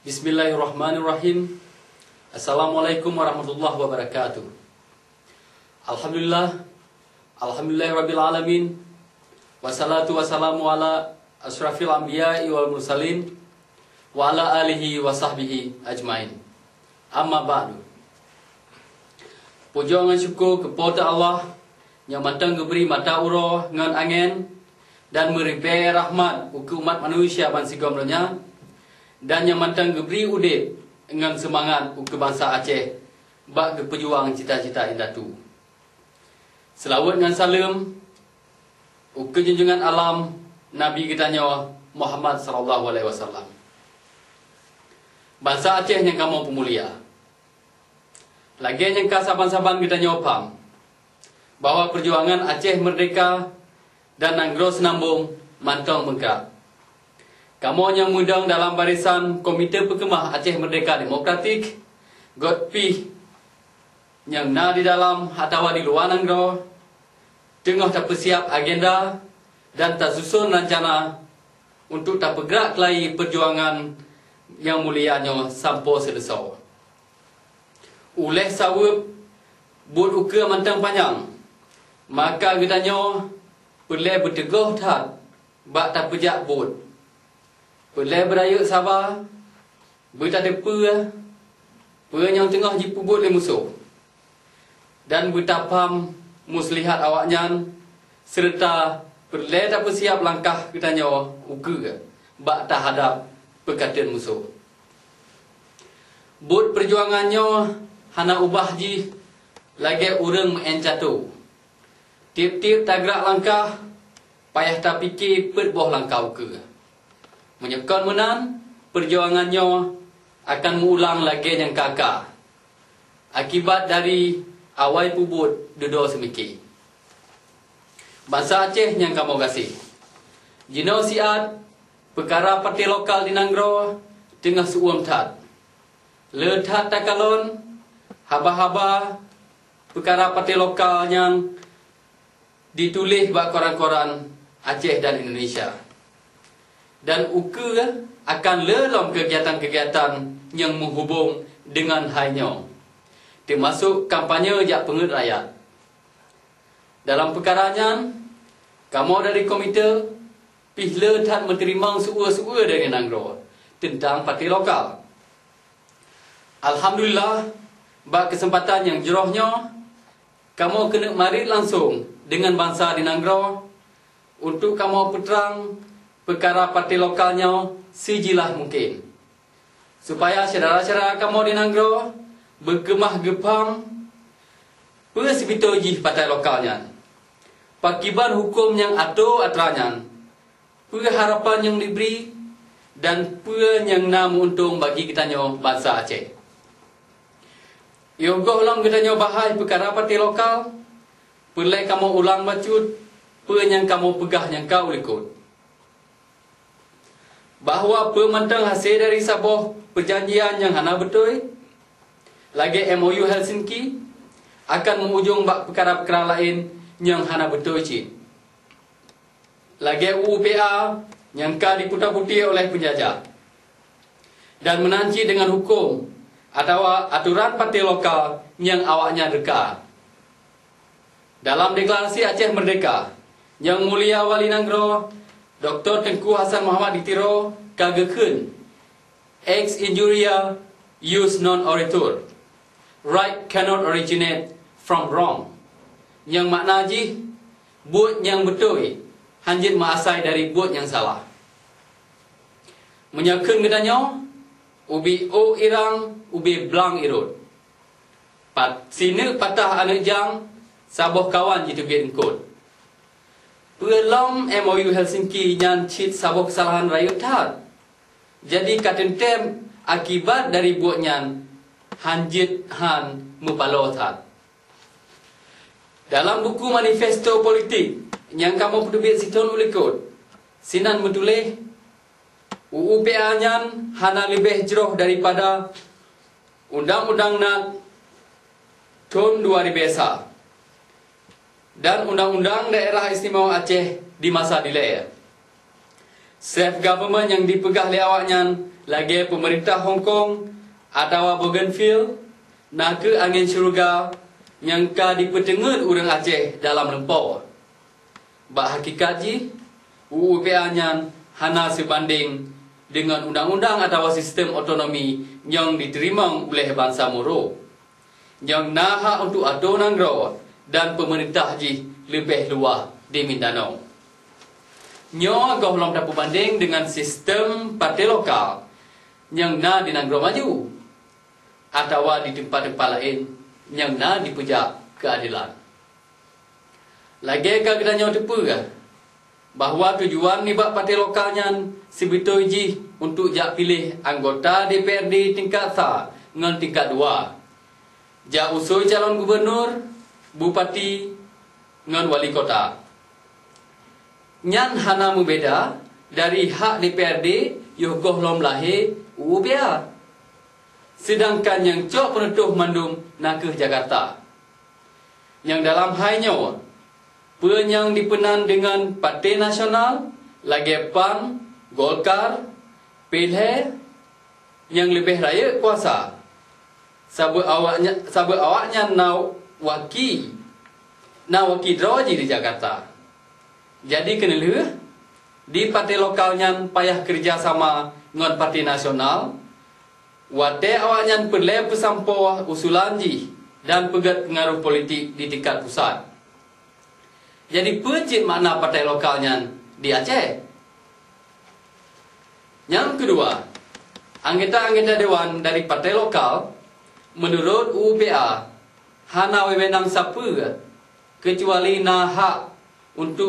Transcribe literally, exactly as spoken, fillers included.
Bismillahirrahmanirrahim. Assalamualaikum warahmatullahi wabarakatuh. Alhamdulillah. Alhamdulillahirabbil alamin. Wassalatu wassalamu ala asyrafil anbiya'i wal mursalin wa ala alihi wa sahbihi ajmain. Amma ba'du. Pujoe ngon syukoe keu Po teu Allah nyang mantong geubri mata uroe ngon angén dan meuribée rahmat ukeue umat manusia bansigom donya, dan nyang mantong geubri udeb ngon seumangat ukeue bansa Aceh bak geupeujuang cita-cita indatu. Seulaweuet ngon saleuem ukeue junjungan alam Nabi geutanyoe Muhammad sallallahu alaihi wasallam. Bansa Aceh nyang kamoe peumulia, lagée nyang ka saban-saban geutanyoe pham bahwa peujuangan Aceh Meurdehka dan Nanggroe Seunambong mantong meugrak. Kamoe nyang meudong dalam barisan Komite Peukeumah Aceh Meurdehka Demokratik, gét pih nyang na di dalam atawa di luwa nanggroe, teungoh tapeusiab agenda dan tasuson reuncana untuk tapeugrak keulayi peujuangan nyang mulia nyoe sampoe seuleusoe. Uléh saweueb buet ukeue mantong panyang, maka geutanyoe peureulée beuteugoh that bak tapeujak buet. Peureulée beurayeuk saba, beutateupeu peue nyang teungoh jipeubuet lé musoh, dan beutapham muslihat awaknyan, seureuta peureulée tapeusiab langkah geutanyoe ukeue bak tahadab peukateuen musoh. Buet peujuangan nyoe hana ubah jih lagée ureuëng meuén cato. Tieb-tieb tagrak langkah, payah tapike peuet boh langkah ukeue. Meunyoe kon meunan, peujuangan nyoe akan meuulang lagée nyang ka-ka, akibat dari awai peubuet dudoe seumike. Bansa Aceh nyang kamoe gaséh, jinoe siat peukara partai lokal di nanggroe teungoh seu-uem that. Le that takalon haba-haba peukara partai lokal nyang dituléh bak koran-koran Aceh dan Indonesia. Dan ukeue akan le lom keugiatan-keugiatan nyang meuhubong deungon hai nyoe, teumasok kampanye jak peungeuet rakyat. Dalam peukara nyan, kamoe dari komite pih le that meuteurimong su-ue-su-ue dari nanggroe teuntang partai lokal. Alhamdulillah, bak keuseumpatan nyang jroh nyoe, kamoe keuneuk marit langsong deungon bansa di nanggroe untuk kamoe peutrang peukara partai lokal nyoe sijeulaih mungken, supaya syedara-syedara kamoe di nanggroe beukeumah geupham peue sibitoe jih partai lokal nyan, pakiban huköm nyang ato atra nyan, peue harapan nyang jibri, dan peue nyang na meu-untông bagi geutanyoe bansa Aceh. Yoh gohlom geutanyoe bahai peukara partai lokal, peureulée kamoe ulang bacut peue nyang kamoe peugah nyang ka u likot, bahwa peue mantong hase dari saboh peujanjian nyang hana beutôi, lagée M O U Helsinki, akan meu-ujông bak peukara-peukara laén nyang hana beutôi cit, lagée U U P A nyang ka jiputa-puté oleh peunjajah, dan meunan cit deungon huköm atawa atoran partai lokal nyang awaknyan reuka. Dalam deklarasi Aceh Meurdehka, Nyang Mulia Wali Nanggroe Doktor Teungku Hasan Muhammad di Tiro ka geukheun, "Ex injuria jus non oritur, right cannot originate from wrong." Nyang makna jih, buet nyang beutôi hanjeuet meuasai dari buet nyang salah. Meunyoe kheun geutanyoe, "Ubé ôk irang, ubé blang irot. Pat-, sineuk patah aneuk jang, saboh kawan jiteubiet eungkot." Peue lom M O U Helsinki nyan cit saboh keusalahan rayeuk that. Jadi ka teuntém akibat dari buet nyan hanjeuet han meupaloe that. Dalam buku manifesto politik nyang kamoe peuteubiet sithon u likot, sinan meutuléh, U U P A nyan hana leubeh jroh daripada Undang-Undang Nat thon dua ribèe sa dan Undang-Undang Daerah Istimewa Aceh di masa dilée. Self government nyang dipeugah lé awaknyan Lagée peumeurintah Hong Kong atawa Bougainville, na kheueh angén syeuruga nyang ka jipeuteungeut ureuëng Aceh dalam lumpoe. Bak hakikat jih, U U P A nyan hana seubandéng deungon undang-undang atawa sistem otonomi nyang jiteurimong uléh bansa Moro, nyang na hak untuk atoe nanggroe dan peumeurintah jih leubeh luwah di Mindanao. Nyoe gohlom tapeubandéng deungon sistem partai lokal nyang na di nanggroe maju atawa di teumpat-teumpat laén nyang na jipeujak keuadelan. Lagée ka geutanyoe teupeue bahwa tujuan nibak partai lokal nyan sibeutôi jih untuk jak piléh anggota D P R D tingkat sa ngon tingkat dua, jak usôi calon gubunur, bupati, ngon wali kota. Nyan hana meubeda dari hak D P R D yoh gohlom lahé U U P A. Seudangkan nyang cok peunutôh mandum na kheueh Jakarta. Nyang dalam hai nyoe, peue nyang jipeunan deungon partai nasional lagée PAN, Golkar, P L H, nyang leubeh rayeuk kuasa, saboh awaknya-, saboh awaknyan na waki, na waki droe jih di Jakarta. Jadi keuneulheueh, di partai lokal nyan payah keurija sama ngon partai nasional, watée awaknyan peureulée peusampoe usulan jih dan peugét peungaroh politik di tingkat pusat. Jadi peue cit makna partai lokal nyan di Aceh? Nyang keudua, anggota-anggota dewan dari partai lokal, meunurot U U P A, hana wewenang sapeue keucuali na hak untuk